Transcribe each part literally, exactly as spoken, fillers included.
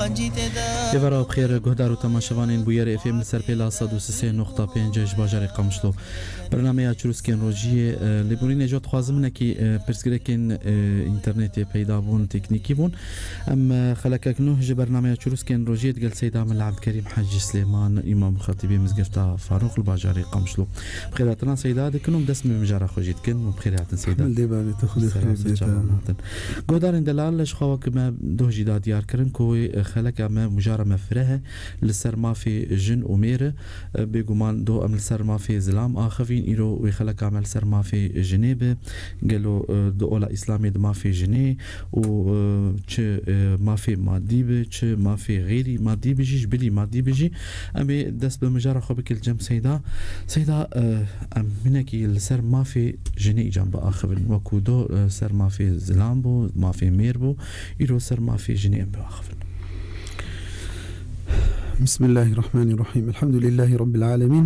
Êvara û bi xêr, guhdar û temaşevanên Bûyerê F M li ser pêla sed û sê nokta pênc ji bajarê Qamişlo. Bernameya Çirûskên Rojiyê, e, lêborînê jî dixwazim hinekî, e, pirsgirêkên, e, înternetê peyda bûn, teknîkî bûn. Em, e, xelekek nuh ji bernameya Çirûskên Rojiyê digel Seyda Mela Ebdkerîm Hecî Silêman, Îmam Xetîbê Mizgefta Farûq li bajarê Qamişlo. Bi xêrhatina Seyda dikin û dest bi mijara xwe jî dikin û bi xêrhatin Seyda. Hemil dê bavê tu, Xwedê Selam xêr ser bêta. Çavan hatin. Guhdarên delal, ji xwe wek me doh jî da diyar kirin ku wê, e, xeleka me, mijara me fireh e li ser mafê jin û mêr e. E, bêguman doh em li ser mafê zilam axivîn, îro wê xeleka me li ser mafê jinê be. Gelo, e, di ola Îslamê di mafê jinê û, e, çi, e, mafê madî be, çi mafê xêrî madî be jî, ji bilî madî be jî, em ê dest bi mijara xwe bikin li cem Seyda. Seyda, e, em hinekî li ser mafê jinê îcan biaxivin. Wekû do, e, ser mafê zilam bû, mafê mêr bû, îro ser mafê jinê em biaxivin. بسم الله الرحمن الرحيم. الحمد لله رب العالمين.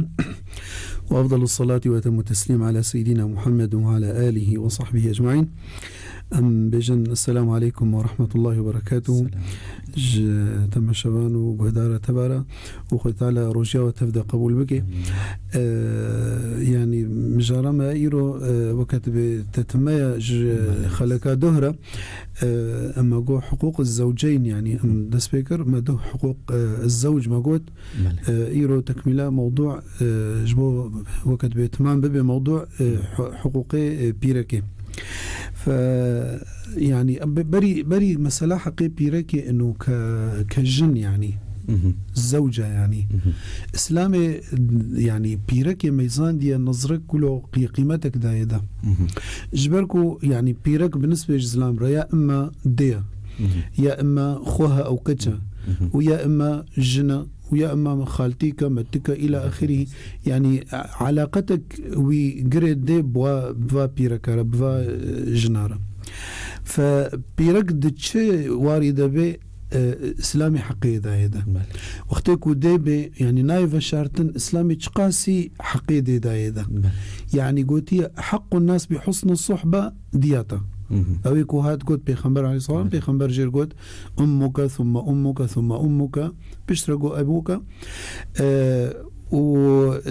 وأفضل الصلاة وأتم التسليم على سيدنا محمد وعلى آله وصحبه أجمعين. Em bêjin, Esselamu aleykum ve rahmetullahi ve berekatuhu. Selam. Ji temaşevan û guhdara tevara û Xwedê Teala rojiya we tev de qebûl bike. Amin. Ee, yanî mijara me îro, e, weke dibê tetmeya ji Belê. Xeleka doh re, e, em got huquq zewceyn, yanî em dest pê kir, me doh huquq, e, zewc me got. Belê. E, îro tekmîla mewdû, e, ji bo weke dibê timam bibe mewdû, e, hu-, huquqê, e, pîrekê. Fe, yanî, be-, berî, berî mesela heqê pîrekê ino ke, ke jin, yanî, Mhm. zewca, yanî. Mhm. Îslamê, yanî, pîrekê meyzandiye nezrek kulo qî-, qîmetek daye de. Mhm. Ji ber ku, yanî, pîrek bi nisbê ji zilam re ya imma dê ye, Mhm. ya imma xweh e ew keç e, Mhm. û ya imma jin e, û ya imma xaltîk e, metik e, îla axirî. Yanî, a-, alaqetek wî girê dê bi wa, bi va pîreka re, bi va, e, jina re. Fe pîrek di çi warî de bê, e, Îslamê heqê daye de. Belê. Wextê ku dê bê, yanî nayê veşartin, Îslamê çiqasî heqê dê daye de. Belê. Yanî gotiye, "Heqqun nas bi husni suhbe diyata." Mhm. Ew ê ku hat got Pêxember aleyhisselam, Belê. Pêxember jêr got, "Ummuke, thumme ummuke, thumme ummuke." Piştre got, "Ebuke." E, û,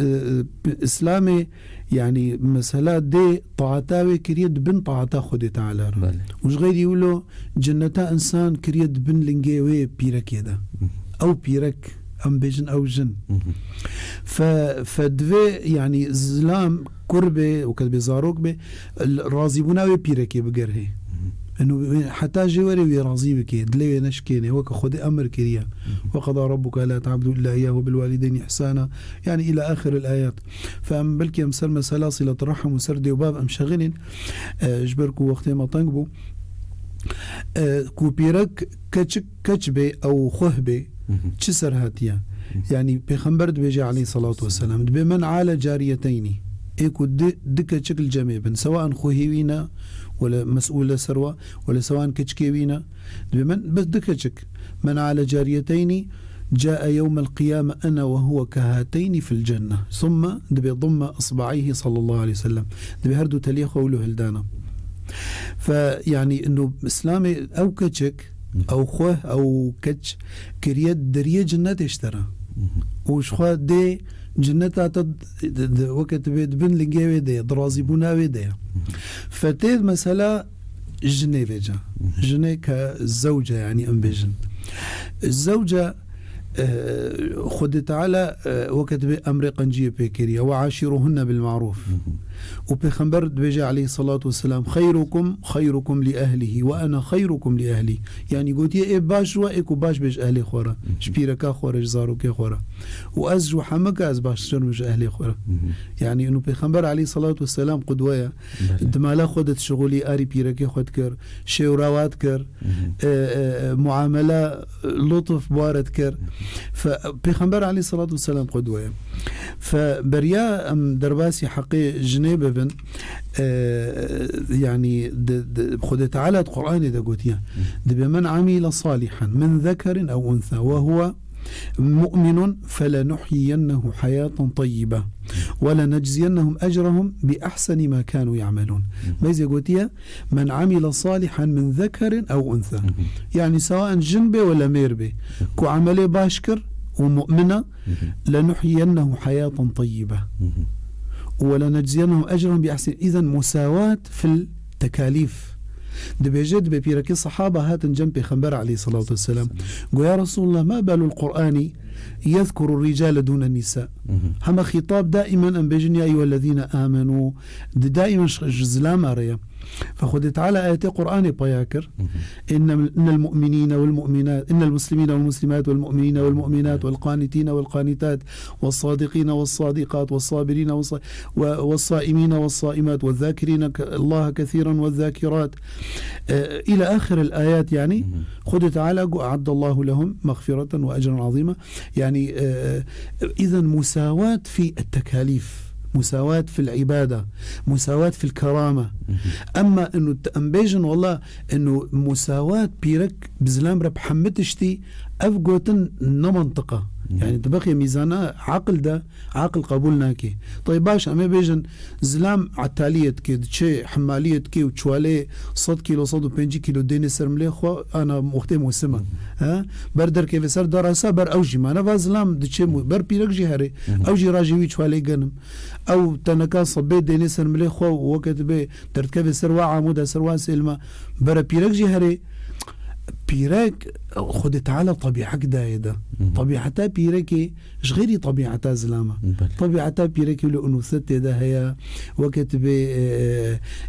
e, Îslamê, yanî mesela dê taata wê kiriye di bin taata Xwedê Teala re. Belê. Û ji xeyrî wilo cenneta însan kiriye di bin lingê wê pîrekê de. Mhm. Ew pîrek, em bêjin ew jin. Mhm. Fe, fe divê, yanî zilam kur bê, weke dibê zarok bê, l-, razîbûna wê pîrekê bigerhê. Mhm. Eno wê, heta jê were wê razî bikê, dilê wê neşikênê, weke Xwedê emir kiriye. Mhm. "Ve qeda rabbuke la ta'budu illa iyyahu bil walideyni ihsana." Yanî îla axiril ayat. Fe em belkî em ser mesela siletirrahim û ser dê û bav em şexilîn, e, ji ber ku wextê me teng bû. E, ku pîrek keçik, keç bê ew xweh bê, Mhm. çi ser hatiye? Mhm. Yanî Pêxember dibêje aleyhissalatu vesselam, dibê, "Men ale cariyeteynî." Ê ku di, di keçik li cemê bin, sewa an xwehê wî ne, wele mesûl e ser wa, wele sewa an keçikê wî ne, dibê men bes di keçik. "Men ale cariyeteynî cae yewmel qiyame ene ve huve kehateynî fil cenne." Thumme dibê dimme isba'eyhi sallallahu aleyhi ve sellem. Dibê her du teliyê xwe wilo hildana. Fe, yanî, ino Îslamê ew keçik, Mhm. ew xweh, ew keç kiriye deriyê cinnetê ji te re. Mhm. Û ji xwe dê cinneta te di, di, weke tu bê di bin lingê wê de ye, di razîbûna wê de ye. Mhm. Fe tê mesela jinê vêca. Mhm. Jinê ke zewce, yanî em bêjin. Zewce, e, Xwedê Teala, e, weke dibê emrê qenciyê pê kiriye. "Ve aşiruhunne bil ma'ruf." Mhm. Û Pêxember dibêje aleyhissalatu vesselam, "Xeyrukum, xeyrukum li ehlihi ve ene xeyrukum li ehli." Yanî gotiye, ê baş ji we, ê ku baş bê ji ehlê xwe re, Mhm. ji pîreka xwe re, ji zarokê xwe re. Û ez ji we hemika ez baştir im ji ehlê xwe re. Mhm. Yanî ino Pêxember aleyhissalatu vesselam qudwe ye. Belê. Di mala xwe de dişixulî, arî pîrekê xwe dikir, şêwrawa dikir, Mhm. e, e, e, muamela, e, lutf bi wa re dikir. Fe, Pêxember aleyhissalatu vesselam qudwe ye. Fe beriya em derbasî heqê jinê bibin, e, yanî di, di, Xwedê Teala di Qur'anê de gotiye. Mhm. Dibê, "Men amile salihan min zekerin ew unsa ve huve مؤمن فلنحيينه حياة طيبة ولنجزينهم أجرهم بأحسن ما كانوا يعملون. Meyzê gotiye, "Men amile salihan min zekerin ew unsa." Yani sawaen jin bê wala mêr bê, ku emelê baş kir û mu'mina, "lenuhyiyennehu hayaten tayyibe û welenecziyennehum ecrahum bi ahsen." Îzen musawat fil tekalîf. Dibêje, dibê pîrekê sehaba hatin cem Pêxember aleyhissalatu vesselam. Go, "Ya Resulullah, ma balul Qur'ani yezkuru ricale dûne nîsa?" Hema xîtab daimen em bêjin, "Ya eyyuhellezîne amenu", di daimen ji, ji zilam re ye. Fe Xwedê Teala ayetê Qur'anê peya kir. "İnne, innel mu'minîne vel mu'minat, innel muslimîne vel muslimat vel mu'minîne vel mu'minat vel qanitîne vel qanitat vel sadiqîne vel sadiqat vel sabirîne vel sa-, ve, vel saimîne vel saimat ve zâkirîne ke-, Allahe kesîren ve zâkirat." E, îla ahiril ayat, yani, Xwedê Teala got, "E'addallahu lehum mexfireten ve ecren azîma." Yani, e, îzen musawat fî tekalîf, musawat fil îbade, musawat fil kerame. Emma inu t-, em bêjin, wela, inu musawat pîrek bi zilam re bi hemî tiştî, ev gotin ne mantiq e. Yani, di bexê mîzana aqil de, aqil qebûl nake. Tayyib, baş, em ê bêjin, zilam etaliyê dike, diçe hemaliyê dike û çuwalê sed kîlo, sed û pêncî kîlo dêne ser milê xwe, ana wextê mosima. He? Ber derkeve ser darasa, ber ew jî mane va zilam diçe mo-, ber pîrek jî herê. Ew jî rajê wî çuwalê genim. Ew teneka sebê dêne ser milê xwe, weke dibe derdikeve ser wa amuda, ser wa sêlma. Bere pîrek jî herê. Pîrek, Xwedê Teala tebîet dayê de. Tebîeta pîrekê ji xêrî tebîeta zilama. Belê. Tebîeta pîrekê wilo unûset tê de heye, weke tu bê, e,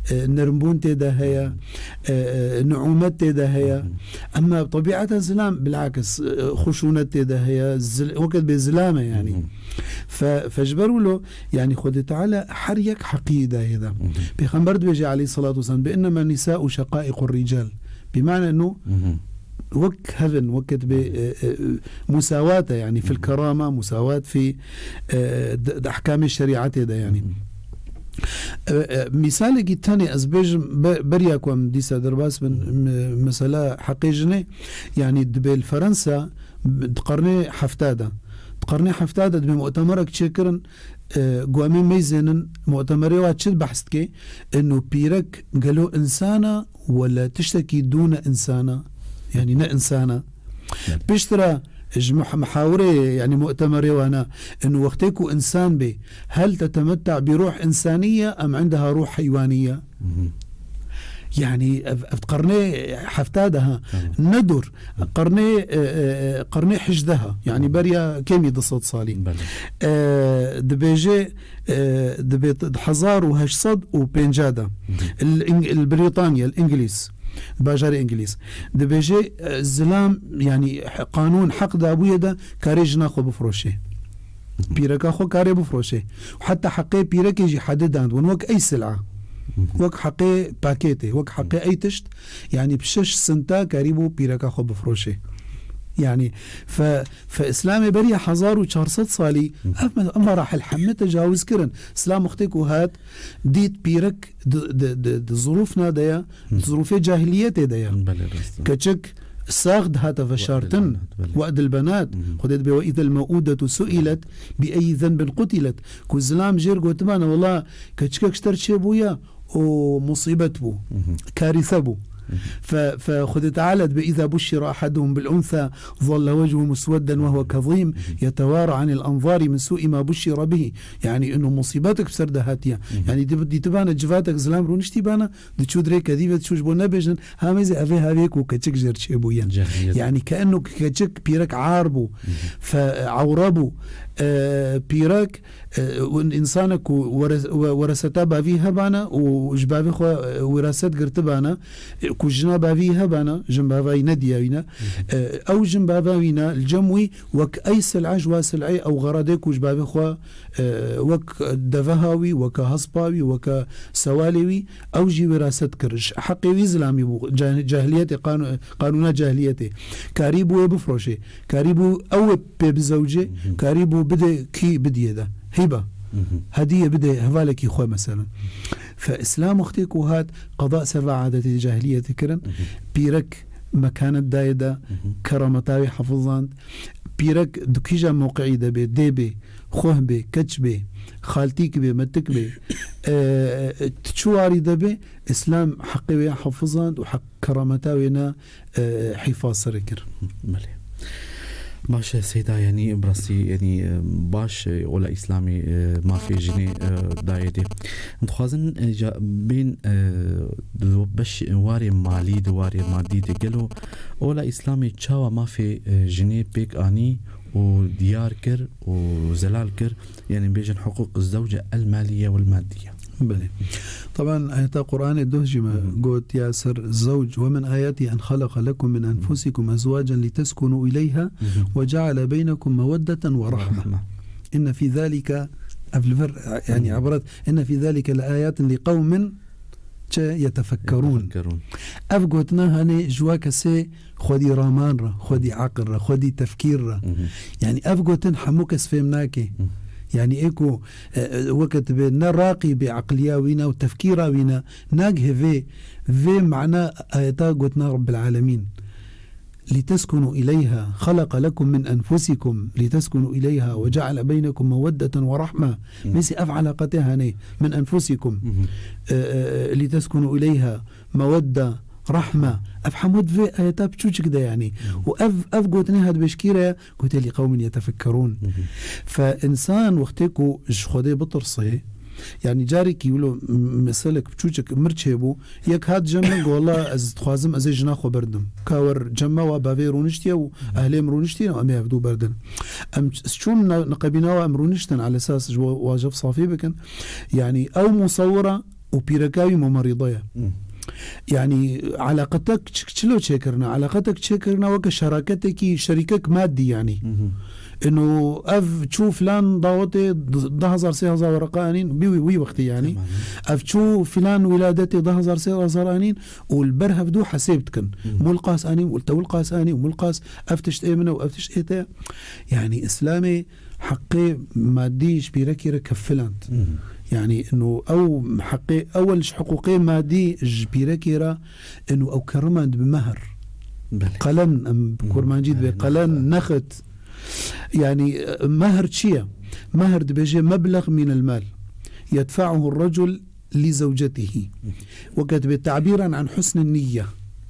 e, e, nermbûn tê de heye, e, e, nuûmet tê de heye. Emma tebîeta zilam bilakis, e, xuşûnet tê de heye, zil-, weke tu bê zilam e yani. Fe, fe ji ber wilo, yani Xwedê Teala her yek heqî dayê de. Pêxember dibêje aleyhissalatu vesselam, "Bi innema nisa'u şaqaiqur rical." Bi mane nu, wek hevin, weke tu bê, e, e, musawat e, yani fil kerama, musawat fî, e, di, di ehkamê şerîetê de, yani. E, e, misalekî tenê ez bêjim, be-, beriya ku em dîsa derbas bin, me-, mesela heqê jinê, yani dibê li Ferensa, di qernê hefta de, di qernê hefta de dibê mutemerek çêkirin, e, ku em ê meyzênin, mutemerê wa çi behs dike? Inu pîrek gelo insana wala tiştekî dûne insana, yani ne insana. Evet. Piştre ji muh-, muhawirê, yani mutemerê wana, inu wextê ku insan bê, hel tetemetta bi ruh insaniye em indeha ruh heyvaniye? Yani ev, ev qernê hefta de ha. Tamam. Ne dur. Qernê, e, e, e, qernê hejdeh ha. Yani beriya kêmî du sed salî. Belê. E, dibêje, e, dibê t-, di hezar û heşt sed û pêncah de. Li Îng-, li Brîtanya, li Îngilîz. Bajarê Îngilîz. Dibêje, e, zilam, yani he-, qanûn heq dabûye de karê jina xwe bifroşê. Pîreka xwe karê bifroşê. Heta heqê pîrekê jî hedê dandibûn. Wek ey sil'a. Wek heqê pakêtê. Wek heqê ey tişt. Yani bi şeş sinta karîbû pîreka xwe bifroşê. Yani fe, fe Îslamê beriya hezar û çar sed salî, ev me-, ev merahil hemî tecawuz kirin. Îslam wextê ku hat, dît pîrek di, di, di, di zirûf nade ya, di zirûfê cahiliyetê de ya. Belê, rast e. Keçik sax dihate veşartin, we'dil benat, belê. Xwedê dibê, "Ve îzel mew'ûdetu su'ilet bi eyyi zenbin qutilet." Ku zilam jêr gotibane, wela keçikek ji te re çêbûye, û musîbet bû, karîse bû. Fe, fe Xwedê Teala dibê, "Îza buşşira ahaduhum bil unsa, zalla wechûhu muswedden ve huwe kezîm, yetewara anil enzari min sû'i ma buşşira bihi." Yani, inu musîbetek bi ser de hatiye. Yani, dî-, dîtibane civatek zilam rûniştîbane, diçû dirê kedî ve diçû ji bo nebêjin, ha mêzê evê havê ku keçik jêr çêbûye. Cahiliyet. Yani, ke inu keçik pîrek ar bû, fe ewre bû, e, pîrek, e, û însanek ku were-, we-, wereseta bavî hebane û ji bavê xwe, e, wiraset girtibane, e, ku jina bavî hebane, jin bavayî nediyawîne, e, ew jin bava wîne li cem wî wek ey sil'a ji wa sil'ê ew xeradê ku ji bavê xwe, e, wek deveha wî, weke hespa wî, weke sewalê wî, ew jî wiraset kir. Ji heqê wî zilamî bû, cah-, cahiliyetê, qanu-, qanûna cahiliyetê. Karî bû wê bifroşê. Karîbû ew ê pê bizewicê, karîbû bidê kî bidiyê de. Hîba. Hediyê bidê hevalekî xwe, meselen. Fe Îslam wextê ku hat, qeda ser ve adetê cahiliyetê kirin, pîrek mekanet dayê de, kerameta wê hefizand. Pîrek di kîja mewqeî de bê, dê bê, xweh bê, keç bê, xaltîk bê, metik bê, e, tu çi warî de bê, Îslam heqê wê hefizand û heq kerameta wê ne, e, hîfaz serê kir. Belê. Baş e, Seyda, yanî, bi rastî, yanî, e, baş, e, ola Îslamê, e, mafê jinê, e, dayê dê. Dixwazin, e, ca, bên, e, di beş, warê malî, di warê madî de gelo ola Îslamê çawa mafê, e, jinê pêk anî û diyar kir û zelal kir? Yanî bêjin huquq zewce el maliye wel madiye. Belê. Taban ayeta Qur'anê doh jî me Hı hı. got ya ser zewc, "Ve min ayati en khalaqa lekum min enfusikum ezwacan liteskunu ileyha Hı hı. ve ceale beynekum meweddeten ve rahme. Rahme. İnne fi zalika", ev li vir, yani Hı hı. ibaret, "İnne fi zalika le ayatin li qewmin çi yetefekkerun." Yetefekkerun. Ev gotina hani ji wa kesê xwedî raman re, xwedî aqil re, xwedî tefkîr re. Hı hı. Yani ev gotin hemû kes fêm nake. Hı. Yani ê ku, e, e, weke tu bê ne raqî bê aqliya wî ne û tefkîra wî ne, nagihê vê, vê mana ayeta gotina Rabbil Alemîn. "Liteskunu ileyha, khalaqa lekum min enfusikum, liteskunu ileyha ve ceale beynekum meweddeten ve rahme." Hı. Mêsî ev alaqetê hene, "min enfusikum", Hı hı. e, e, "liteskunu ileyha", mewedde, rahme. Ev hemû di vê ayeta piçûçik de, yanî. Hı. Û ev, ev gotinê hat bêşkîre, gote, "Li qewmin yetefekkerûn." Hı hı. Fe însan wextê ku ji Xwedê bitirsê, yanî carekî wilo m-, meselek piçûçik mirç hêbû, yek hat cem min, got, "Wela ez dixwazim ez ê jina xwe berdim." Ka wer cem me wa bavê rûniştiye û ehlê min rûniştîne, em ê hevdû berdin. Em ç-, çûn ne-, neqebîna wa em rûniştin, alesas ji wa, wa jev safî bikin. Yanî ew musewira û pîreka wî mumerîde ye. Hı. Yanî, eleqetek çi-, çilo çêkirine? Eleqetek çêkirine weke şeraketekî, şerîkek madî, yanî. Hı hı. Ino ev çû filan dawetê d-, du hezar, sê hezar wereqa anîn, bî wî, wî wextî, yanî. Tamam. Ev çû filan wîladetê du hezar, sê hezar anîn û li ber hevdû hesêb dikin. Hı. Mulqas anî û te wilqas anî û mulqas, ev tişt ê min e û ev tişt ê te. Yanî, Îslamê heqê madî ji pîrekê re kefiland. Hı hı. Yanî, ino ew heqê, ewel ji hiqûqê madî ji pîrekê re, ino ew kerimand bi mehr. Belê. Qelen, em bi Hı. kurmancî dibe, Belê, qelen, nexit. Nexit. Yanî, mehr çi ye? Mehr dibêje meblex mînel mal. Yedfa'uhu recul li zewcetihî. Weke dibê tabîran an husnin niyye.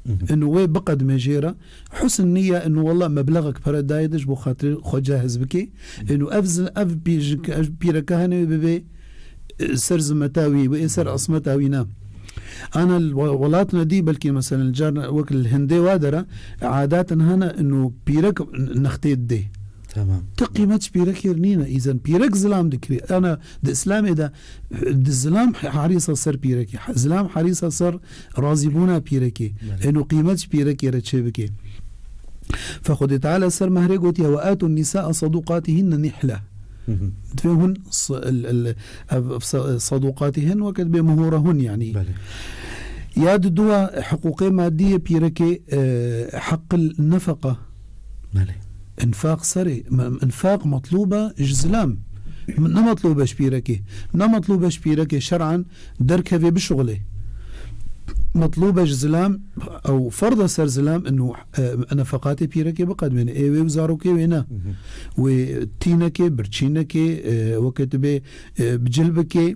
Hı hı. Ino wê biqedime jê re. Husn niyye, ino wela meblexek pere dayê de ji bo xatirê xwe cehiz bike. Hı. Ino ev zi-, ev pî-, ji-, ev pîreke hene wê bibe, e, ser zimeta wî, wê ser asmeta wî ne. Ana li we-, welatine dî belkî meselen car wek li Hindê wa dere, e, adat hene ino pîrek nextê didê. Tamam. Ti qîmet ji pîrekê re nîne, îzen pîrek zilam dikirî. Ana di Îslamê de, di zilam harîsa ser pîrekê, zilam harîsa ser razîbûna pîrekê. Belê. Eno qîmet ji pîrekê re çêbike. Fe Xwedê Teala ser mehrê gotiye, "Ve atun nîsaa sadûqatihînne nîhle." Hı hı. Divê hûn s-, el, el, ev, sa-, sadûqatihîn weke dibê mihûre hûn, yanî. Belê. Ya di dua hiqûqê madî yê pîrekê, e, heqil nefeqa. Belê. Înfaq serê, me-, înfaq metlûb e ji zilam. Ne metlûb e ji pîrekê. Ne metlûb e ji pîrekê şer'an derkevê bişuxulê. Metlûb e ji zilam, ew ferz e ser zilam, ino, e, nefeqatê pîrekê biqedmêne. Ê wê û zarokê wê ne. Hı hı. Wê tînekê, birçînekê, e, weke tu bê, e, bicil bikê.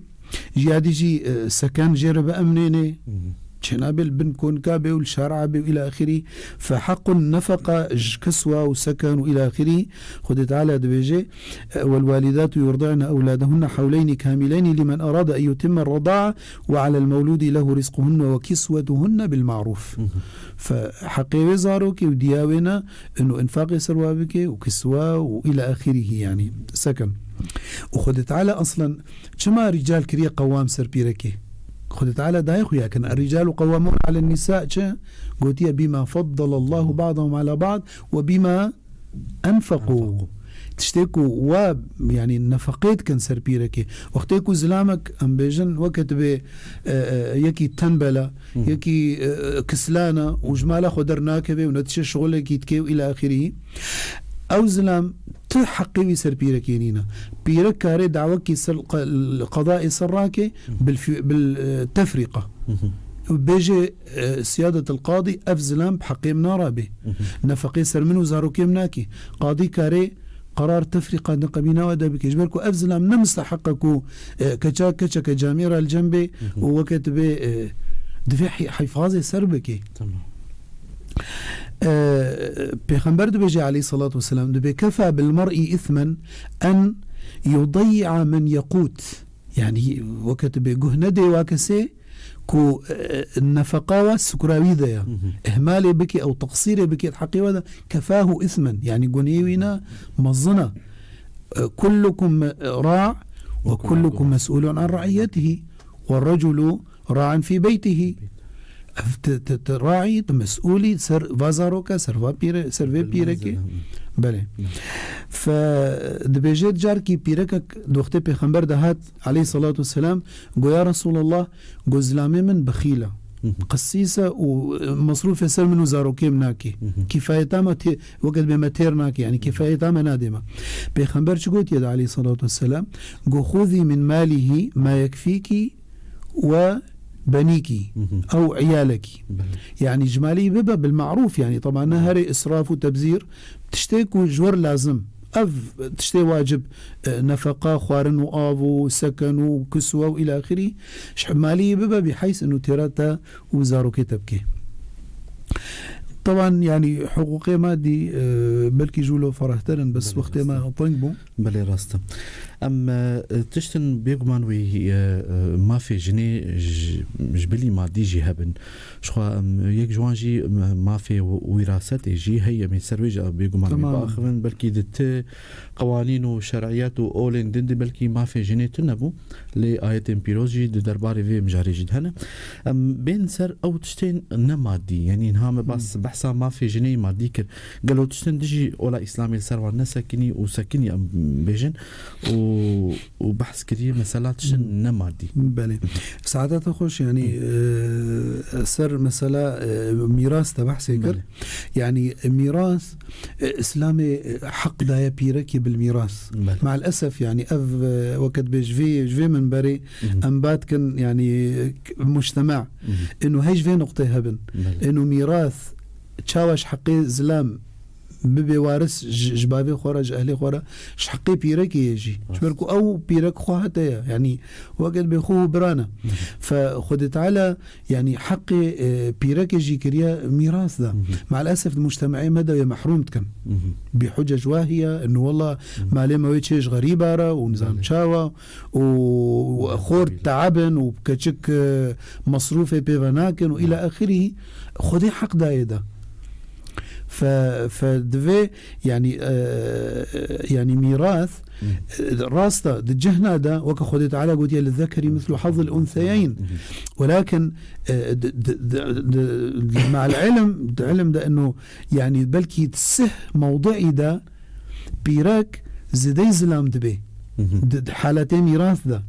Ji ya dî jî, e, seken jê re biemnêne. Hı hı. Çênabe li bin konka be û li şara be û ila axirî. Fe hequn nefeqa ji kiswa û seken û ila axirî. Xwedê Teala dibêje, "Wel walidatu yurdî'ne ewladehunne hewleyni kamileyni limen arada en yutimme rada'a ve alel mewludi lehu rizquhunne ve kiswetuhunne bil ma'ruf." Hı hı. Fe heqê wê zarokê û diya wê ne, ino infaqê ser wa bike û kiswa û ila axirî, yanî seken. Û Xwedê Teala aslen Çima rîcal kiriye qewam ser pîrekê? Xwedê Teala dayê xuya kin. Er-ricalu qewwamûne alen nîsa çi? Gotiye, "Bîma feddelallahu ba'dahum ala ba'd ve bîma enfeqû." Enfeqû. Tiştê ku wa, yanî nefeqê dikin ser pîrekê. Wextê ku zilamek, em bêjin, weke tu bê, e, e, yekî tenbel e, Hı. yekî, e, kislan e û ji mala xwe dernakeve û ne diçe şixulekî dike û ila axirî. Ew zilam tu heqê wî ser pîrekê nîne. Pîrek karê dawekî ser qe-, qedayê ser rake Hı. bil fi-, bil, e, tefrîqa. Hı hı. bêje, e, siyadetil qadî, ev zilam bi heqê min narabe. Nefeqê ser min û zarokê min nake. Qadî karê qerar tefrîqa di qebîna we de bike. Ji ber ku ev zilam ne misteheq e ku, e, keça, keçeke camî re li cem bê û weke tu bê, e, divê hi-, hifazê ser bike. Tamam. E, Pêxember dibêje aleyhissalatu vesselam, dibê, "Kefa bil mer'i ithmen en yudayyi'a men yekut." Yani, weke tu bê guh nedê wa kesê ku, e, nefeqa wa sukra wî de ya. Ihmalê bike ew teqsîrê bike di heqê we de, kefahu ithmen. Yani, gunê wî ne mezin e. E, kullukum ra' ve kullukum mes'ulun an ra'iyetihi. Ve raculu ra'in fî beytihi. Ev ti, ti, ti raî, ti mesûlî ser va zaroka, ser va pîre, ser vê pîrekê. Belê. Fe dibêje carkî pîrekek doxtê pêxember de hat, aleyhissalatu vesselam, go, "Ya Resulallah, go zilamê min bexîl e. Qesîs e û, e, mesrûfê ser min û zarokê min nake. Kîfayeta me tê, weke dibê me têr nake, yani kîfayeta me nadê me." Pêxember çi gotiye de aleyhissalatu vesselam? Go, "Xuzî min malîhî ma yekfîkî ve benîkî ew iyalekî." Belê. Yani ji malî bibe bil ma'rûf, yani, teban ne herê israf û tebzîr, tiştê ku ji wir lazim. Ev tiştê wacib, e, nefeqa, xwarin û av û seken û kiswe û ila axirî, ji malî bibe bî heys û têra te û zarokê te bike. Teban, yani, hiqûqê madî, e, belkî ji wilo ferahtir in, bes wextê me teng bû. Belê, rast e. Em, e, tiştin bêguman wî, e, e, mafê jinê ji, ji bilî madî jî hebin. Jixwe em, yek ji wan jî, em, mafê wîrasetê jî heye, em ê ser wê jî bêguman wî biaxivin. Belkî di ti qewanîn û şer'iyet û olên din de belkî mafê jinê tune bû. Lê ayetên pîroz jî di derbarê vê mijarê jî de hene. Em bên ser ew tiştên ne madî, yanî niha me bas, behsa mafê jinê yî madî kir. Gelo tiştên dijî ola Îslamê li ser wan nesekinî û sekinî em bêjin û, û behs kiriye mesela tiştên ne madî? Belê. Saeta te xweş, yanî, e, ser mesela, e, mîras te behsê kir. Belê. Yanî mîras, e, Îslamê, e, heq daye pîrekê bil mîras. Belê. Maalesef, yanî ev, e, weke dibê ji vê, ji vê minberê em bat kin, yanî, e, mujtema. Ino hey ji vê nuqtê hebin. Belê. Ino mîras çawa ji heqê zilam bibê waris ji, ji bavê xwe re, ji ehlê xwe re, ji heqê pîrekê ye jî. Ji ber ku ew pîrek xwe hate ye. Yanî weke dibê xwe û bira ne. Fe Xwedê Teala, yanî heqê, e, pîrekê jî kiriye mîras de. Maalesef di mujtemeê me de wê mehrûm dikin. Bî huce ji wahiye, inu wela malê me wê çê ji xerîba re û nizam çawa û xort teabin û keçik, e, mesrûfê pê ve nakin û ila axirî Xwedê heq dayê de. Fe, fe divê, yanî, e, yanî mîras, e, rast e, di cihna de, weke Xwedê Teala gotiye, "Li zekeri mislu hazzil unseyeyn." Welakin, e, di, di, di, di, di, me'al ilm, di ilm de inu, yanî belkî sih mewdi'î de pîrek zêdeyî zilam dibe. Di, di haletê mîras de.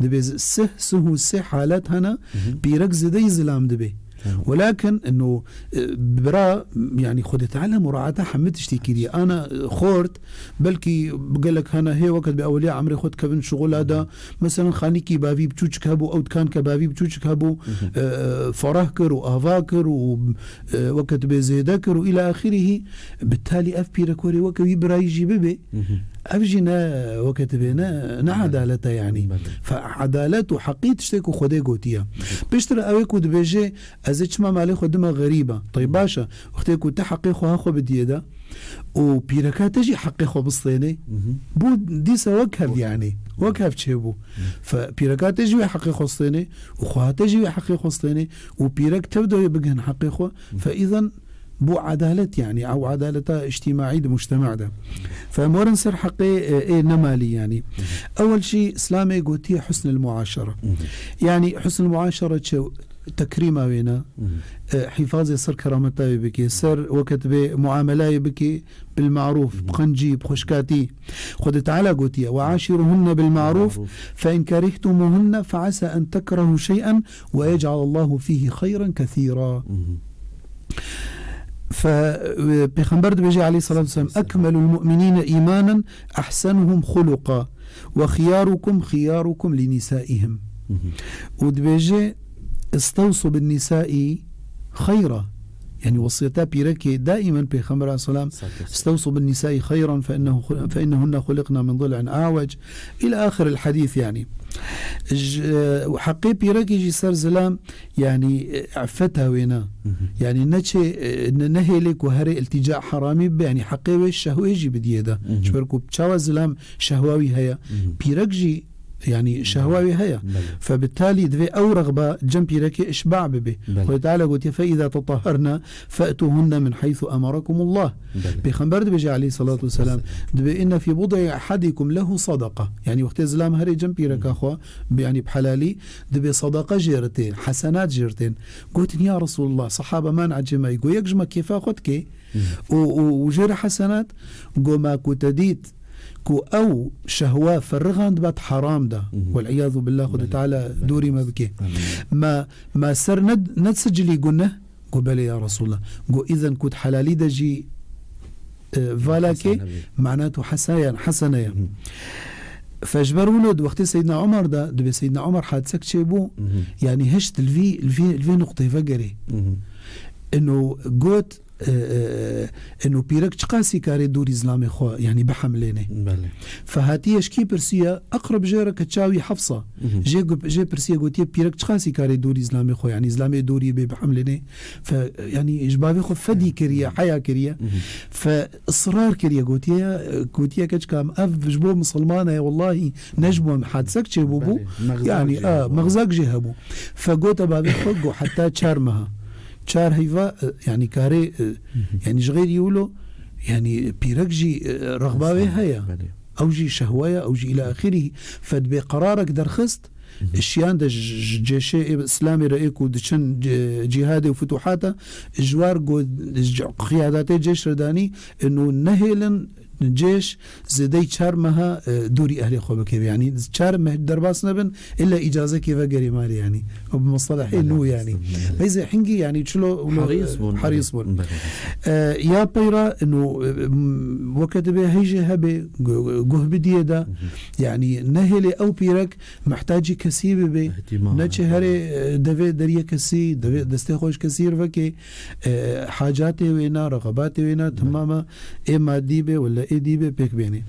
Dibe z-, sih, sih û sih halet hene, pîrek zêdeyî zilam dibe. Welakin inu, e, bira, yanî Xwedê Teala muraata hemî tiştî kiriye. Ana, e, xort, belkî gelek hene hê weke dibê ewliya emrê xwe dikevin şixula de. Meselen, xanîkî bavî biçûçik hebû, ew dikanke bavî biçûçik hebû, e, ferah kir û ava kir û, e, weke dibê zêde kir û ila axirî. Bi talî ev pîrek werê weke wî birayî jî bibê. Ev jî ne weke dibê, ne, ne edalet e yanî. Fe edalet û heqî tiştê ku Xwedê gotiye. Piştre ew ê ku dibêje, "Ez ê çima malê xwe dime xerîba?" Tey baş e. Wextê ku tu heqê xwe ha xwe bidiyê de û pîreka te jî heqê xwe bistênê, bû dîsa wek hev yanî. Wek hev çêbû. Fe pîreka te jî wê heqê xwe stênê û xweha te jî wê heqê xwe stênê û pîrek tev de wê bigihin heqê xwe. Fe îzen bû edalet, yanî ew edaleta îctîmaî di mujtema de. Fe em werin ser heqê, e, ê nemalî yanî. Ewel jî Îslamê gotiye husnul muaşere. Yanî husnul muaşere çi? Tekrîma wê ne. E, hîfazê ser kerameta wê bike, ser weke dibê muamelayê bike bil ma'rûf, bi qencî, bi xweşkatî. Xwedê Teala gotiye, "Ve aşiruhunne bil ma'rûf, fe in kerihtumuhunne fe asa en tekrehu şey'en ve yec'alallahu fîhi xeyran kesîra." Fe, e, Pêxember dibêje aleyhissalatu vesselam, "Ekmelul mu'minîne îmanen ehsenuhum xuluqa ve xiyarukum xiyarukum li nîsaihim." Û dibêje, "Istewsu bin nisai xeyra." Yani wesiyeta pîrekê daimen Pêxember aleyhisselam, "Estewsu bin nisai xeyran fe innehu, fe innehunne xuliqna min dil'in a'wec." Ila axir el hadîs yani. Ji, e, heqê pîrekê jî ser zilam, yani, e, effeta wêna. Yani neçê, e, ne, nehêlê ku herê iltîca heramî bibe, yani heqê wê şehwê jî bidiyê de. Ji ber ku çawa zilam şehwa wî heye, pîrek jî, yani, şehwa wî heye. Belê. Febitalî divê ew rexba cem pîrekê işba bibe. Belê. Xwedê Teala gotiye, "Fe îza tetahharna fe'tuhunne min heythu emarakumullah." Belê. Pêxember dibêje aleyhissalatu vesselam, dibê, "Inne fî bud'i ehadikum lehu sadaqa." Yani wextê zilam herê cem pîreka xwe, bi, yani bi helalî, dibê sadaqa jê re tên, hesenat jê re tên. Gotin, "Ya Resulullah, sahaba man ecemay." Go, "Yek ji me kêfa xwe dike." Û, û, û jê re hesenat, go, "Ma ku te dît ku ew şehwa ferixand bat heram da." Wel iyazu billah, Xwedê Teala dûrî me bike. "Ma, ma ser ne, ne sicilî guneh?" Go, "Belê ya Resulullah." Go, "Îzen ku di helalî de jî, e, vala ke, mana tu hesayan, hesene ye." Fe ji ber wilo di wextê Seydina Omer de, dibê Seydina Omer hadisek çêbû, yani hişt li vî, li vî, li vê nuqteyê vegerê. Ino got, e, e, ino pîrek çiqasî karê dûrî zilamê xwe, yani bihemlêne. Belê. Fe hatiye ji kî pirsiye, Eqreb jê re ke çawî Hefsa. Jê gu-, jê pirsiye gotiye, "Pîrek çiqasî karê dûrî zilamê xwe, yani zilamê dûrî bê bihemlêne." Fe, yani ji bavê xwe fedî kiriye, heya kiriye. Fe israr kiriye, gotiye, gotiye, "Keçika min, ev ji bo misilman e, wellahî ne ji bo min." Hadisek çêbûbû. Belê, mexzak Yani, jê a, hebû. Mexzak jê hebû. Fe gote bavê xwe, go, "Heta çar meha." Çar heyva, e, yani karê, e, yani ji xêrî wilo, yani pîrek jî, e, rexba wê heye. Belê. Ew jî şehwe ye, ew jî ila axirî. Fe dibê qerarek derxist, şiyan de ji, ji cêşê ê Îslamê re ê ku diçin, e, cîhadê û futuhata, ji war go, ji qiyadatê cêş re danî, ino nehêlin cêş zêdeyî çar meha, e, dûrî ehlê xwe bike. Yani çar meh derbas nebin, illa îcazekê vegerê malê yani. Ew bi mustalehê nû yani. Belê. Beyzê hingî yani çilo, ulo, Herîs bûn. Herîs bûn. Belê. E, ya peyra, ino, e, m-, weke dibê heyjê hebe, gu-, guh bidiyê de, yani nehêlê ew pîrek mihtacî kesî bibe, Îhtîmam, neçe herê, e, devê deriyê kesî, devê destê xwe ji kesî re veke, e, hacatê wê na, rexebatê wê na, temama ê madî be, wele ê dî be, pêk bêne.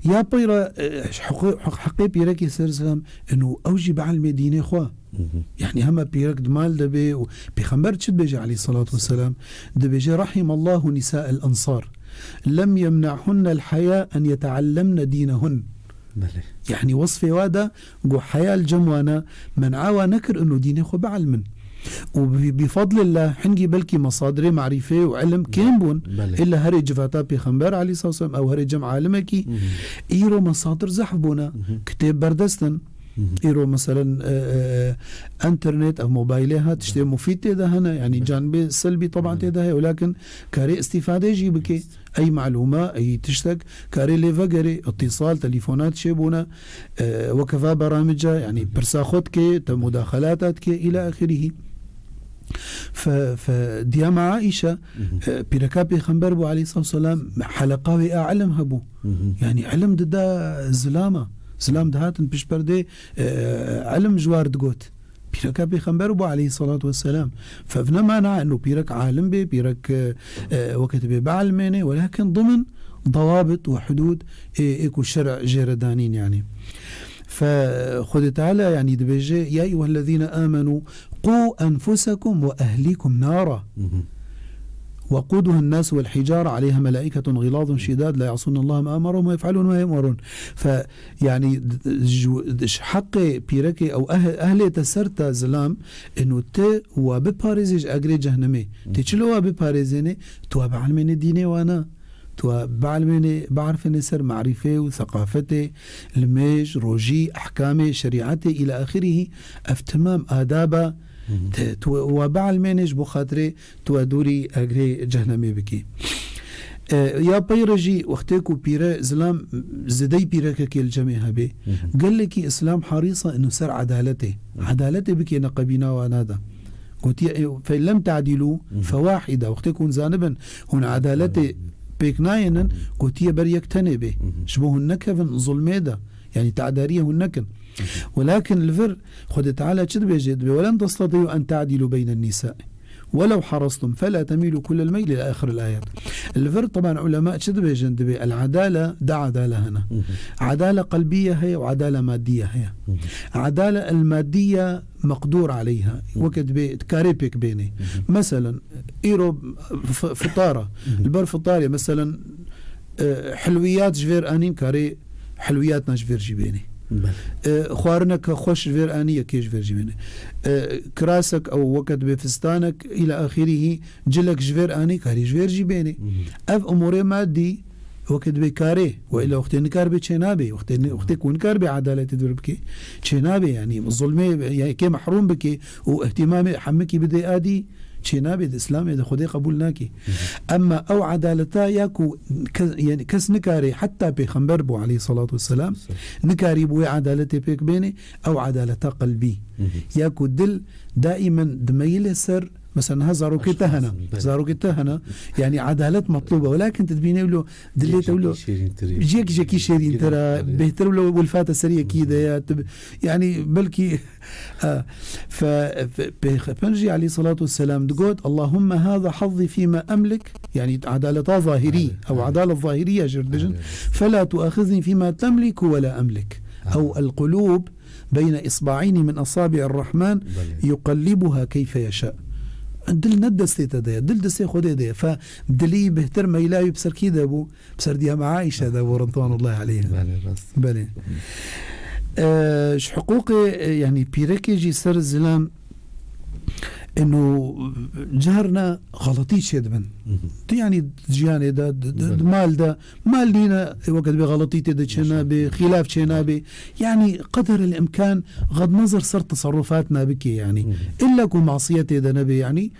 Ya peyra, e, heqê, heq-, heqê pîrekê ser zilam, ino ew jî bielmê dînê xwe. Yani hema pîrek di mal de be û Pêxember çi dibêje aleyhissalatu vesselam? Dibêje, "Rahimallahu nisa'el ensar. Lem yemna'hunnel haya en yeteallemne dînehun." Belê. Yani wesfê wa da, go heya li cem wana, men'a wa nekir ino dînê xwe bielmin. Û bi, bi fadlillah, hingî belkî mesadirê marîfê û ilim kêm bûn. Belê. Illa herê civata Pêxember aleyhissalatu vesselam, ew herê cem alimekî, îro mesadir zehf bûne, kitêb berdest in. Îro meselen, e, e, e, enternet, ev mobaylê ha, tiştê mufîd tê de hene, yani canibê selbî teban tê de heye, welakin karê îstîfadê jî bike. Ey malûma, ey tiştek karê lê vegerê, îtîsal, telîfonat çêbûne, e, weke va beramica, yani pirsa xwe dike, te mudaxelata dike, îla axirîhî. Fe, fe, diya me Aîşe, e, pîreka Pêxember bû aleyhissalatu vesselam, heleqa wê a ilim hebû. Yani ilim dida zilama. Zilam dihatin pişt perdê, e, ilim ji war digot. Pîreka Pêxember bû aleyhissalatu vesselam. Fe ev ne mana eno pîrek alim bê, pîrek, e, e, weke dibê bielmêne, welakin dimin dawabit û hudûd ê, ê ku şer'a jê re danîn yani. Fe Xwedê Teala yani dibêje, "Ya eyyuhellezîne âmenû qû enfusekum ve ehlîkum nara. Veqûduhen nâsu vel hicare aleyha melâiketun ğilâzun şidâd la ya'sûnellahe ma emerehum ve yef'alûne ma yu'merûn." Fe, yani, d-, d-, ji, d-, ji heqê pîrekê ew eh-, ehlê te ser te zilam, eno te wa biparêzê ji egrê cehnemê. Tê çilo wa biparêzêne, tu wa bielmêne dînê wana. Tu bielmênê, biarfênê ser marîfê û seqafetê, limêj, rojî, ehkamê, şerîetê îla axirî, ev temam adaba, te, tu wa bielmênê ji bo xatirê tu dûrî egrê cehnemê bikî. E, ya peyre jî wextê ku pîre zilam zêdeyî pîrekekê li cemê hebê, gelekî Îslam harîs e ino ser edaletê. Edaletê bikê neqebîna wana de. Gotiye, e, "Fe lem te'dilû fewahîde." Wextê ku hûn zanibin, hûn edaletê pêk nayênin, gotiye, "Ber yek tenê bê." Ji bo hûn nekevin zulmê de, Yani te'dariye hûn nekin. Welakin li vir Xwedê Teala çi dibêje? Dibê, "Welen testati'u en ta'dilu beynen nisa. Welew harastum fela temilu kullel meyl" ila ahiril ayet. Li vir teban ulema çi dibêjin? Dibê el adale, da adale hene. Adale qelbiye heye û adale maddiye heye. Adale el maddiye meqdûr aleyha. Weke dibê karê pêk bênê. Meselen, îro f-, fitara. Li ber fitarê, meselen, e, hilwiyat ji vêr anîn karê hilwiyatna ji vêr jî bênê. Belê. E, xwarineke xweş ji vêr anî yekê ji vêr jî bênê. E, kirasek ew weke dibê fistanek îla axirî hî cilek ji vêr anî karî ji vêr jî bênê. Ev umûrê madî weke dibê karê, we îla wextê nikar bê çênabê, wextê ni-, wextê ku nikar bê edaletê di vir bikê, çênabê, yanî zulmê yekê mehrûm bikê û ihtimamê hemikî bidê adî, çênabê di Îslamê de Xwedê qebûl nakê. Emma ew edaleta ya ku ke-, yanî kes nikarê, heta Pêxember bû aleyhissalatu vesselam, nikarî bû wê edaletê pêk bênê, ew edaleta qelbî. Ya ku dil daimen dimeyile ser, mesela niha zarokê te hene, zarokê te hene, yanî edalet metlûb e, welakin tu dibînê wilo dilê te wilo jek jekî şêrîntir e, bêhtir wilo wilfate ser yekî de ya, tu, yanî belkî, ha, fe-, fe-, Pêxember jî aleyhissalatu vesselam digot, "Allahumme hâza hazzî fîme emlik", yanî edaleta zahirî, ew edalet zahirî ya jê re dibêjin, "Fela tuaxizni fîme temliku wela emlik." Ew el qulûb beyne isba'îni min esabi'ir Rahman yuqellibuha keyfe yeşâ. Dil ne destê te de ye, dil destê Xwedê de ye. Fe dilî bêhtir meyla wî bi ser kî de bû? Bi ser diyama Aîşe de bû, ridwanullahi aleyha. Belê, rast. Belê. E, ji hiqûqê, e, yanî pîrekê jî ser zilam, eno carna xeletî çêdibin. Tu yanî jiyanê de, di, di, di mal de, mal nîne, e, weke dibê xeletî tê de çênabê, xîlaf çênabê. Yanî qeder el imkan xed nezer ser teserrufatna bikê yanî. Îlla ku masiyetê de nebe yanî.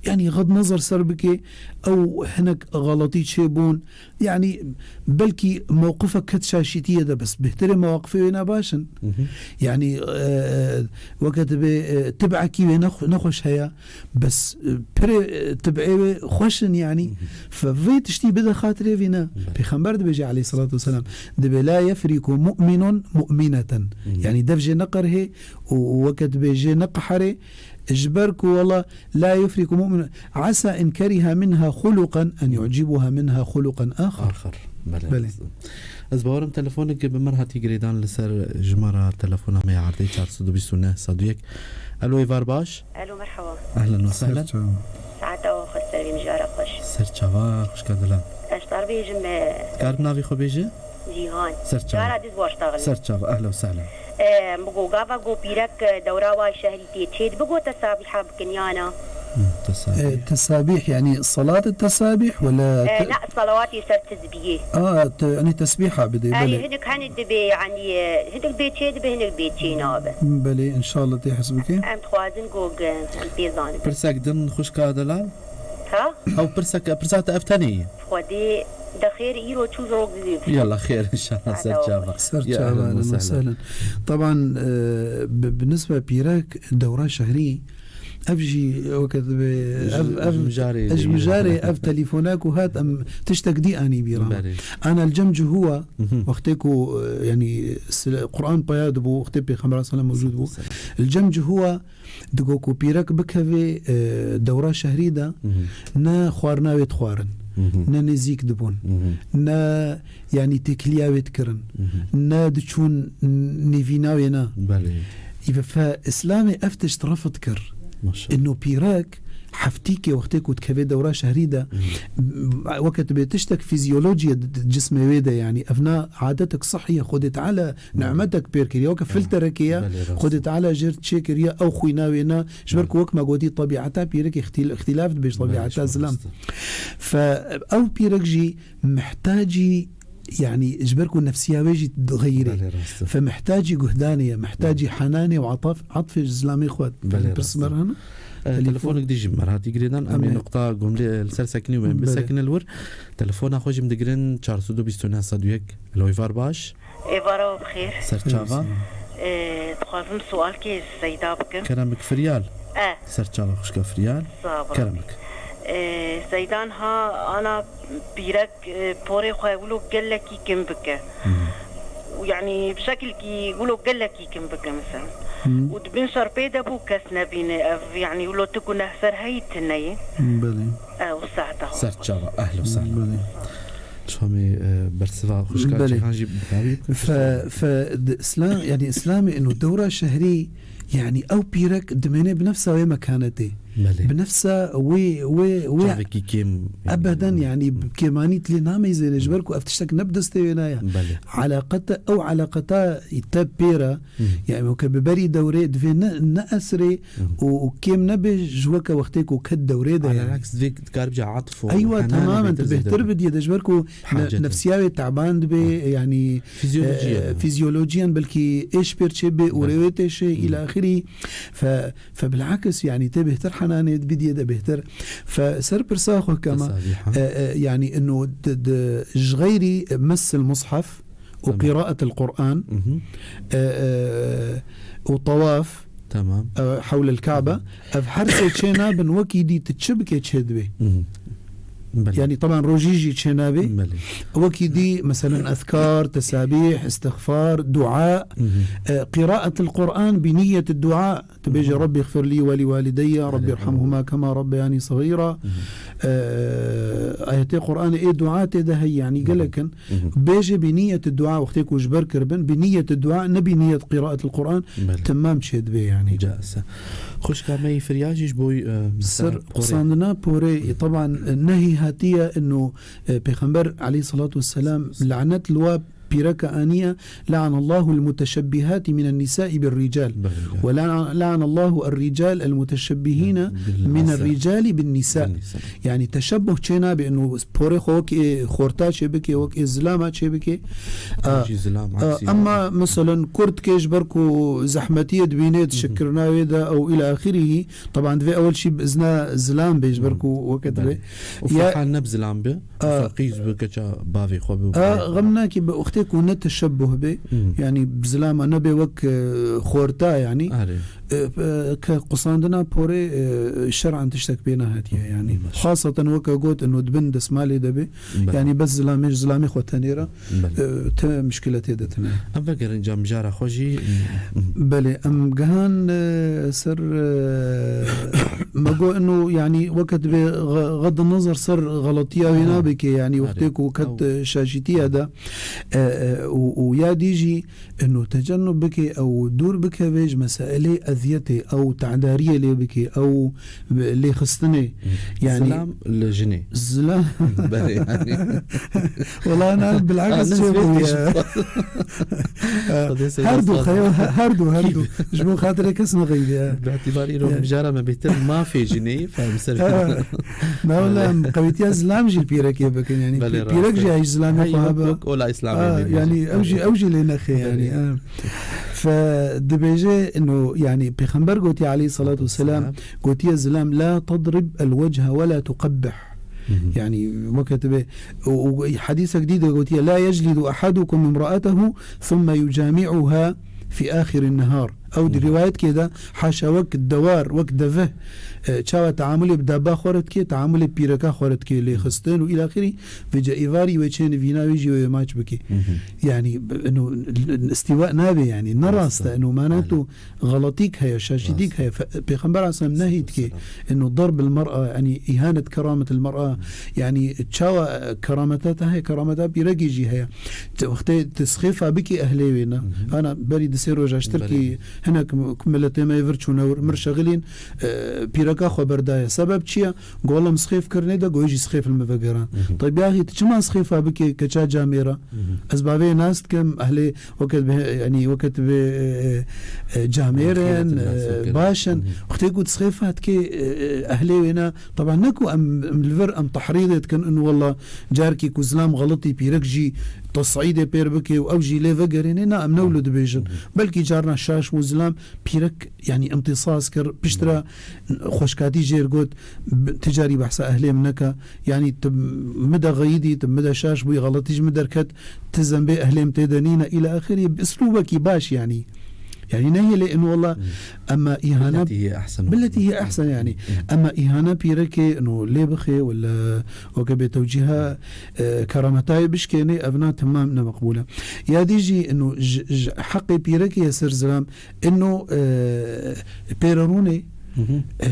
Yanî xed nezer ser bikê, ew hinek xeletî çêbûn. Yanî belkî mewqifek ket şaşîtiyê de, bes bêhtirê mewaqifê wê ne baş in. Yanî, e, weke dibê, e, tib'ekî wê nexwe-, nexweş heye. Bes, e, pirê, e, tib'ê wê xweş in, yanî. Fe vê tiştî bide xatirê vî ne. Pêxember dibêje aleyhissalatu vesselam, dibê, "La yefriku mu'minun mu'mineten." Yanî dev jê neqerhê û weke dibê jê neqeherê, ji ber ku wela, "La yefriku mu'minun, asa in keriha minha xuluqan en yu'cibuha minha xuluqan axar." Axir. Belê. Belê. Ez bawerim telefonek bi me re hatî girêdan li ser jimara telefona me ya erdê çar sed û bîst û neh sed û yek. Elo, êvar baş. Elo, merhaba. Ehlen ve sehlen. Ser çava. Saeta we xweş, ser vê mijara xweş. Ser çava, xwişka dilan. Ez tar bêjim, e, Karim navê xwe bêje? Cîhan. Ser çava. Cara diz baş taxilî. Ser çava, ehlen ve sehlen. E, min got gava got pîrek, e, dewra wa şehrî tê çêdibe, got tesabîha bikin ya na? Hı, tesabîh. E, tesabîh, yanî salat tesabîh wala E, te- ne, salawatê ser tizbiyê. A, te, yanî tesbîha bidê, Erê, belê. Hinek hene dibê, yanî, e, hinek bê çê dibe, hinek bê çê nabe. Belê, înşallah tê hez bike. Em dixwazin ku ge-, em pê zanin. Pirsek din xwişka dilan? Ha? Ew pirsek, pirsa te ev tenê ye? Xwedê de xêr îro çû ji rok didê. Yalla xêr, înşallah, ser çava. Ser çava, ehlen ve sehlen. Taban, e, bi, bi nisbe pîrek dewra şehrî, ev jî weke dibê, ev, ev, ji mijarê, ev telefona ku hat, em tiştek dî anî bîra. Belê. Ana el cem ci huwa, wextê ku, e, yanî sila-, Quran paya dibû, wextê Pêxember sallallahu aleyhi ve sellem mewcûd bû. El cem ci huwa, digo ku pîrek bikevê, e, dewra şehrî de, ne xwarina wê dixwarin, ne nêzîk dibûn, ne, yanî têkiliya wê dikirin, ne diçûn nêvîna wê ne. Belê. Îve fe Îslamê ev tişt refd kir. Maşallah. Ino pîrek heftîkê wextê ku dikevê dewra şehrî de, weke dibê tiştek fîzyolojî ye di, di cismê wê de, yanî ev na adetek sihî ye, Xwedê Teala nimetek pêr kiriye, weke filterekê ye. Belê, rast. Xwedê Teala jê re çêkiriye, ew xwîna wê ne, ji ber ku wek me gotî, tebîeta pîrekê îxtîl-, îxtîlaf dibe ji tebîeta zilam. Belê, rast. Fe ew pîrek jî mihtacî, yanî ji ber ku nefsiya wê jî dixeyirê. Belê, rast. Fe mihtacî guhdanê ye, mihtacî henanê û ataf-, atfê ji zilamê xwe. Belê, rast. Pirs me re hene? E, telefonek dî jî me re hatî girêdan. Em ê nuqta gomlê li ser sekinî û em bisekine li wir. Telefona xwe jî em digirin çar sed û bîst û neh sed û yek. Elo, êvar baş. Êvara we bi xêr. Ser çava. Ee, dixwazim sualkê ji Seyda bikim. Kerem bik, Firyal. E. Ser çava xwişka Firyal. Sağ ol. Kerem bik. Ee, Seyda niha ana pîrek, e, porê xwe wilo gelekî kim bike. Hı hı. Yani bi şekilkî wilo gelekî kim bike mesela. Û di bin şer pê de bû kes nebîne ev, yani wilo tu guneh ser heyî tune ye. Belê. Ew saeta xwe. Ser çava, ehlo sahla. Belê. Şamê, e, bersiva xwişka Belê. Cîhan jî bi dawî bikin. Fe, fe, di Îslam, yani Îslamê ino dewra şehrî, yani ew pîrek dimêne bi nefsa wê mekanetê. Belê. Bi nefsa wê, wê, wê Çavekî kêm, yani. Ebeden, yani, bi kêmanî tilê nameyzêne, ji ber ku ev tiştek ne bi destê wê naya. Belê. Eleqete, ew eleqeta te pê re, yani, weke bi berî dewrê, divê ne, ne esrê û, û kêm nebe ji weke wextê ku ket dewrê de, yani. Alelaks divê dikar bica atf û Eywa, henanan temamen, bêtir tu bêhtir zêde bidî de, ji ber ku ne-, Hacet e. Nefsiya wê teban dibe, yani, Fizyolojiye e, de. Fizyolojiyan belkî êş pêr çêbe û Belê. Rê wê têşe, îla axirî. Fe, fe bilakis, yani, tê bêhtir henanê, bidîye de bêhtir. Fe ser pirsa xwe kema, Tesabiha. E, e, yani, ino di, di, ji xeyrî messil mushaf û Tamam. Qiraat el Qur'an, Mhm. e, e, û tawaf, Tamam. e, hewlel Kabe, ev her sê çê nabin, wekî dî tu çi bike çê dibe. Mhm. Belê. Yani, taban rojî jî çê nabe. Belê. Wekî dî, meselen, ezkar, tesabîh, istixfar, dua, Mhm. e, qiraatil Qur'an bi niyet dua, tu bêje, Mhm. Rabbî xfirlî welî walideyya, Rabbî Belê. Erhamhuma kema rabbeyani saxîra. Mhm. E, ayetê Qur'anê ê dua tê de heye, yani, Belê. gelek in. Mhm. Bêje bi niyet dua, wextê ku ji ber kiribin, bi niyet dua, ne bi niyet qiraatil Qur'an, Belê. Temam çê dibe, yani. Caise. Xwişka me yî firya jî ji bo, e, Ser ser qorê. Qisandina porê, e, taban, e, nehî hatiye ino, e, Pêxember aleyhissalatu vesselam lanet li wa pîreka aniye, "Le'anallahu al-muteşebbihati minen nisa'i bir rical." Belê. "Ve le'an-, le'anallahu ar-rical al-muteşebbihine Bil minen asar. Ricali bin nisa." Bin nisa. Yani teşebbuh çê nabe, ino porê xwe wek ê xorta çê bike, wek ê zilama çê bike. Ew A, jî zilam, a, aksî. Emma, meselen, kurd kê ji ber ku zehmetiyê dibîne, Hı hı. dişikirina wê de, ew îla axirî, taban divê ewil şî bi izna zilam bê, ji ber Hı. ku weke Belê. divê. Û Ya Ferhan ne bi zilam be, A. Misal qîz bi keça bavê xwe bi A, bavê xwe. Xem nake bi wextê ku ne teşebbuh be, Hı. yani bi zilama nebe wek, e, xorta, yani. Erê. E, e, ke qusandina porê, e, şer'an tiştek pê nehatiye, yani. Baş. Xaseten weke got, ino di bin desmalê de be, Belê. yani bes zilamê, ji zilamê xwe tenê re, Belê. e, te muşkiletê de tine. Em vegerin cam mijara xwe jî. Belê, em gihan, e, ser, e, me got, ino, yani, weke dibe ğ-, ğed nezer ser xeletiya wê Ha. nabike, yani, Erê. wextê ku ket, Ew. e, şaşîtiya de, e, e, û, û ya dî jî, Ino tecennub bike, ew dûr bikeve ji meselê eziyetê, ew tedariyê lê bike, ew lêxistinê. Yani Zilam li jinê. Zilam. Belê, yani. Wala na bilakis Ha, çêbûye. Xwedê seyda Her du, saz xeyo, be. her du, her du. Ji bo xatirê kes nexeyîdiye. Bi îtîbarî ro Ya. mijara me bêhtir mafê jinê, fehm ser Ha. Na wala em qewîtiya zilam jî li pîrekê bikin, yani Belê, pî-, rast pîrek e. jî ay ji zilamê Hey, xwe wek, hebe. wek ola îslamê Ha, bêjî. yani ew jî, ew jî lê nexê, yani, Belê. ha. Fe dibêje, ino, yani, Pêxember gotiye aleyhissalatu vesselam, Vesselam. gotiye zilam, "La tadrib el-vecha ve la tuqabbih." Hı hı. Yani, weke tu bê, û, û hedîsek dî de gotiye, "La yeclidu ahadukum imra'atahu thumma yucami'uha fi ahirin nehar." Ew di Hı hı. rivayetke de, haşa wek dewar, wek deveh, e, çawa teamulê bi daba xwe re dike, teamulê pîreka xwe re dike, lê xistin û îlaxirî, vêca êvarî wê çêne vîna wê jî wê maç bike. Hı hı. Yani, b-, ino, l-, îstîwa nabe yani, ne Rast rast e. e, ino, mana Belê. tu xeletîk heye, şaşîtîk Rast. heye. Fe-, Pêxember aleyhisselam nehî dike, Selam. ino, darb el-mer'a, yani, ihanet keramet el-mer'a, Hı. yani, çawa, e, kerameta te heye, kerameta pîrekî jî heye. Te wextê tu sixêfa bikî ehlê wê ne. Hı hı. Ana berî di sê roja ji tirkî Belê. hinek m-, miletê me yê vir çûne wir, mir Hı. şexilîn, e, pîreka xwe berdaye. Sebeb çi ye? Golim sixêf kirinê de goyê jî sixêf li me vegeran. Hı hı. Tabi axî tu çima sixêfa bikê keça camêra? Hı hı. Ez bavê nas dikim, ehlê weket bi, yani weket bi, e, e, camêr in, Xêret nas e, bikin. baş in. Hı hı. Wextê ku tu sixêfa dikê, e, e, ehlê wê ne, taban ne ku em, em li vir em tehrîdê dikin, in wela carkî ku zilam xeletî pîrek jî tesîdê pêr bike û ew jî lê vegerêne, na, em ne wilo dibêjin. Hı hı. Belkî carna şaş bû zilam, pîrek, yani, imtisas kir, piştre Hı. xweşkatî jêr got, b-, ti carî behsa ehlê min neke, yani, tu mi de xeyidî, tu mi de şaş bûyî, xeletî ji min derket, ti zembê ehlê min tê de nîne, îla axirî, bi islûbekî baş, yani. Yani nehêlê inu wela, hmm, ema îhane, billeti hiye ehsen, billeti hiye ehsen yani. Hmm. Ema îhane pîrekê inu lê bixê wela weke bê tewcîha, e, kerametayê bişkênê, evna temam ne meqbûl e. Ya dî jî inu ji, ji heqê pîrekê ye ser zilam, inu, e, pêrerûnê, hı hı, e,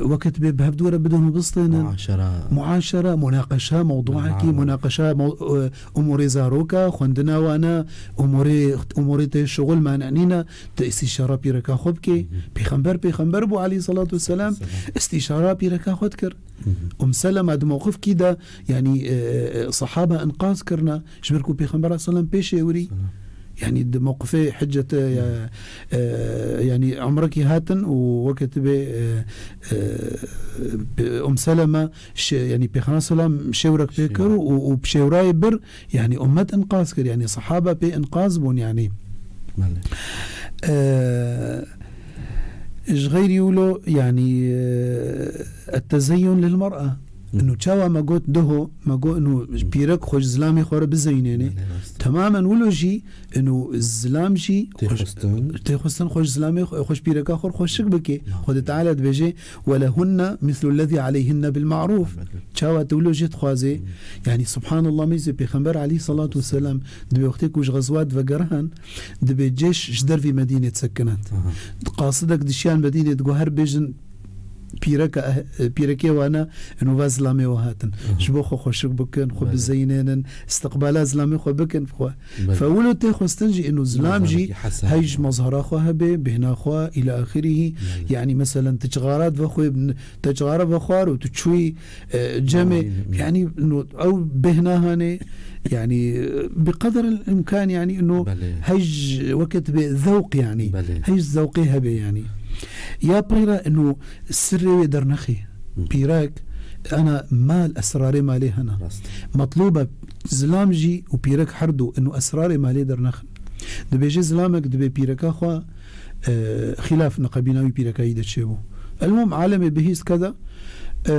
weke dibê bi hevdû re bidin û bistênin. Muaşera. Muaşera, munaqeşa, mewduekî, munaqeşa, mew-, e, umurê zaroka, xwendina wana, umurê, umurê te şixul mane nîne, te îstîşara pîreka xwe bikê. Hı hı. Pêxember, pêxember bû aleyhissalatu vesselam, selam, îstîşara pîreka xwe dikir. Hı hı. Um Selema di mewqifkî de, yani, e, e, sahaba inqaz kirine, ji ber ku Pêxember aleyhisselam pêşê wirî, selam, yani di mewqifê hicete, ya, e, yani umrekî hatin û weke tibê, e, e, pe-, Um Selema şe-, yani Pêxember selam şêwrek pê kir û, û, û bi şêwrayê bir, yani ummet inqaz kir, yani sahaba pê inqaz bûn yani. Belê. E, ji xeyrî wilo, yani, e, التزين للمرأة. Hı. Inu çawa me got duho, me got inu, hı, pîrek xwe ji zilamê xwe re bizeynêne. Belê, rast. Temamen wilo jî, inu zilam jî tê xwestin, tê xwestin xwe ji zilamê xwe, xwe ji pîreka xwe re xweşik bike. Belê. Xwedê Teala dibêje, "ولهن مثل الذي عليهن بالمعروف." Belê. Çawa tu wilo jê dixwazê? Hı. Yani, subhanallah, mêzê Pêxember aleyhissalatu vesselam dibê wextê ku ji xezwat vegerihan, dibê cêş ji dervî Medînê disekinin. Aha. Qasidek dişiyan Medînê digo her bêjin pîreka, eh, pîrekê wane, inu va zilamê we hatin. Aha. Ji bo xwe xweşik bikin, xwe, belê, bizeynênin, istiqbala zilamê xwe bikin xwe. Belê. Fe wilo tê xwestin jî inu zilam jî hej mezhara xwe hebe, bêhna xwe, îla axirî. Belê. Yani, meselen, tu çixarat ve xwe, te çixara ve xwar û tu çûyî, e, cemê, aynen, yani, no, ew bêhna hane, yani, e, bi qedr el imkan, yani, no, belê, hej weke tibê zewq, yani, belê, hej zewqê hebe, yani. Ya peyra, no, sirrê wê dernexê. Hı. Pîrek, ana mal, esrarê malê hene. Rast. Metlûb e, zilam jî û pîrek her du, inu esrarê malê dernexin. Dibêje zilamek dibê pîreka xwe, e, xîlaf neqebîna wî pîreka yî de çêbû. Elmûm, alemê bihîst keda, e,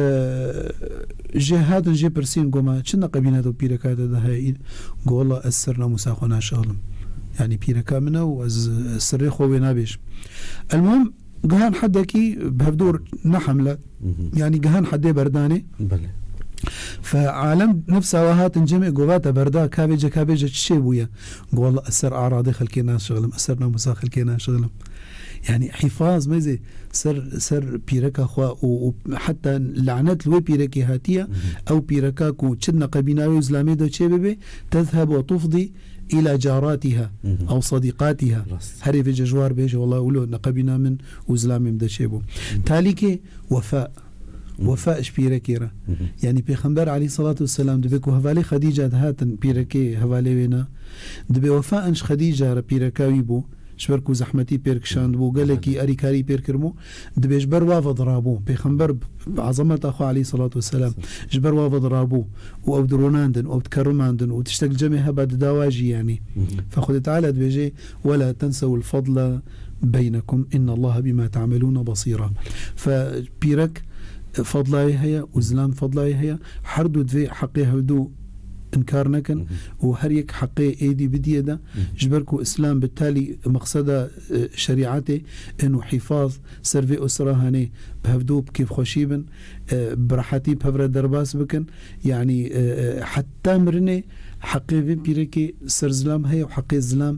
jê hatin jê pirsîn, goma, çi neqebîna te pîreka te de heye? Go, wela ez ser namûsa xwe naşixlim. Yani pîreka min e û ez, e, sirrê xwe wê nabêjim. Elmûm, gihan hedekî bi hevdû nehemle. Hı hı. Yani gihan hedê berdanê. Belê. Fe alem nefsa we hatin cemê, go, vate berda, ka bêje, ka bêje, çi çêbûye? Go, wela ez ser aradê xelkê naşixlim, ez ser namûsa xelkê naşixlim. Yani hîfaz mêzê ser, ser pîreka xwe û, û heta lanet li wê pîrekê hatiye, hı hı, ew pîreka ku çi neqebîna wê û zilamê de çê bibe, tezheb we tufdî îla caratiha, hı hı, ew sedîqatiha. Rast. Herê vêce ji war bêje, wela wilo neqebîna min û zilamê min de çêbû. Hı. Talîkê wefa. Hı. Wefa ji pîrekê re. Hı hı. Yani Pêxember aleyhissalatu vesselam dibê ku hevalê Xedîca dihatin pîrekê hevalê wê ne. Dibê wefa en ji Xedîca re pîreka wî bû. Ji ber ku zehmetî pêr kişand bû, gelekî, hı hı, erîkarî pêr kiribû. Dibê ji ber wa ve dirabû. Pêxember bi ezameta xwe aleyhissalatu vesselam ji ber wa ve dirabû. Û ew dironandin, û ew dikerimandin, û tiştek li cemê heba dida wa jî, yani. Hı hı. Fe Xwedê Teala dibêje, "ولا تنسوا الفضل بينكم إن الله بما تعملون بصيرا." Fe pîrek fedlayê heye û zilam fedlayê heye. Her du divê heqê hevdu inkar nekin, hı hı, û her yek heqê êdî bidiye de, hı hı, ji ber ku Îslam bi talî meqseda, e, şerîetê ên û hîfaz ser vê usra hanê bi hevdu bi kêfxweşî bin, e, bi rehetî bi hev re derbas bikin. Yani, e, e, heta mirinê heqê vê pîrekê ser zilam heye û heqê zilam,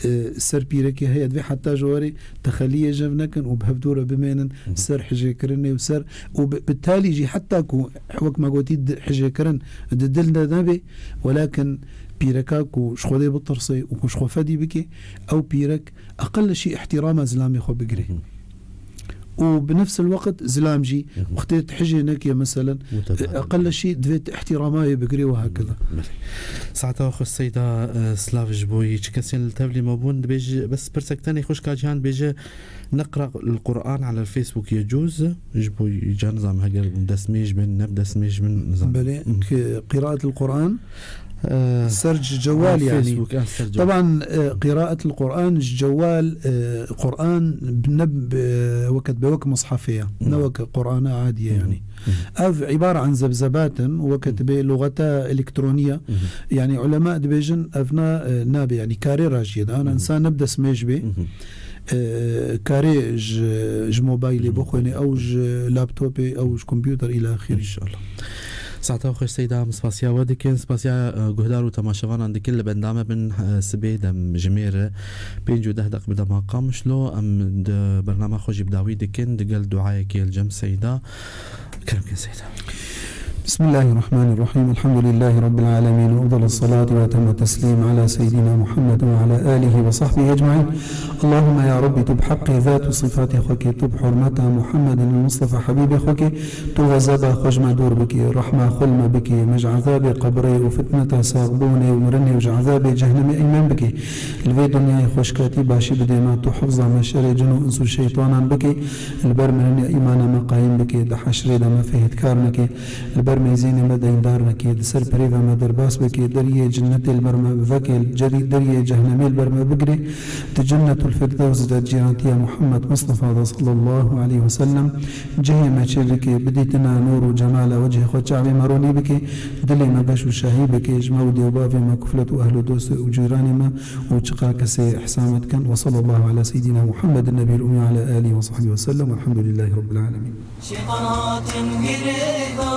e, ser pîrekê heye. Divê heta ji warê texeliyê jev nekin û bi hevdû re bimênin, hı hı, ser hijêkirinê û ser, û bi, bi talî jî heta ku, wek me gotî, di, hijêkirin di dil de nebe, welakin pîreka ku ji Xwedê bitirse û ku ji xwe fedî bike, ew pîrek eqel şî îhtîrama zilamê xwe bigire. Hı hı. Û bi nefs el weqt zilam jî, hı hı, wextê tu hijê neke, meselen, eqel şî divê tu îhtîrama wê bigirê û hakeza. Belê. Saeta xwe seyda, e, silav ji bo yî. Çi kesên li tevlî me bûn, dibêje, bes pirsek tenê xwişka Cihan dibêje, "نقرأ القرآن على الفيسبوك يجوز؟" Ji bo yî ca nizam heger destmêj bin, ne bi destmêj bin, nizam. Belê, hı hı, ki qiraat el Qur'an, Ser ji cewal, yani. Taban, e, qiraet el Quran ji cewal, e, Quran ne bi, weket bi wek mushafê ya. Ne wek Qurana adiye, yani. Ev îbare an zebzebat in, weket bi luxeta elektroniya. Yani, ulema dibêjin, ev na, e, nabe, yani, karê rajiyê de. Ana insan ne bi destmêj bê. E, karê ji, ji mobaylê bixwêne, ew ji laptopê, ew ji kompûter îla axirî. İnşallah. Saeta xweş Seyda, em spasiya we dikin, spasiya, e, guhdar û temaşevanan dikin, li benda me bin, e, sibê dem jimêr pênc û deh deq bi dema Qamişlo, em di bernama xwe jî bi dawî dikin, digel duayekê li cem Seyda. Kerem kin Seyda. بسم الله الرحمن الرحيم. الحمد لله رب العالمين، وأفضل الصلاة وأتم التسليم على سيدنا محمد وعلى آله وصحبه أجمعين. اللهم يا رب، tu bi heqê zat û sifatê xwe kê, tu bi hurmeta Muhammedin Mustafa Habîbê xwe kê, tu xezeba xwe ji me dûr bikî, rehma xwe li me bikî, me ji ezabê qebrê û fitneta saxbûnê û mirinê û ji ezabê cehnemê eymen bikî. Li vê dinyayê xweşkatî başî bidê me, tu hifza me şerê cin û ins û şeytanan bikî, li ber mirinê îmana me qayîm bikî, di heşrê de me fêhitkar nekî, li ber meyzênê me deyndar nekî, di ser perê ve me derbas bikî, deriyê cinnetê li ber me vekê, cerî-, deriyê cehnemê li ber me bigirê, di Cennetul Firdews de cîrantiya Muhammed Mustafa de sallallahu aleyhi ve sellem cihê me çêbikê, bidîtina nûr û cemala wecihê xwe çavê me ronî bikê, dilê me beş û şahî bikê, ji me û dê û bavê me, kuflet û ehl û dostê û cîranê me û çiqa kesê ihsan me dikin. Ve sallallahu ala seyyidina Muhammedin nebiyil ummi ve ala alihi ve sahbihi ve sellem. Velhamdülillahi Rabbil alemin. Şeytan hatim girêda.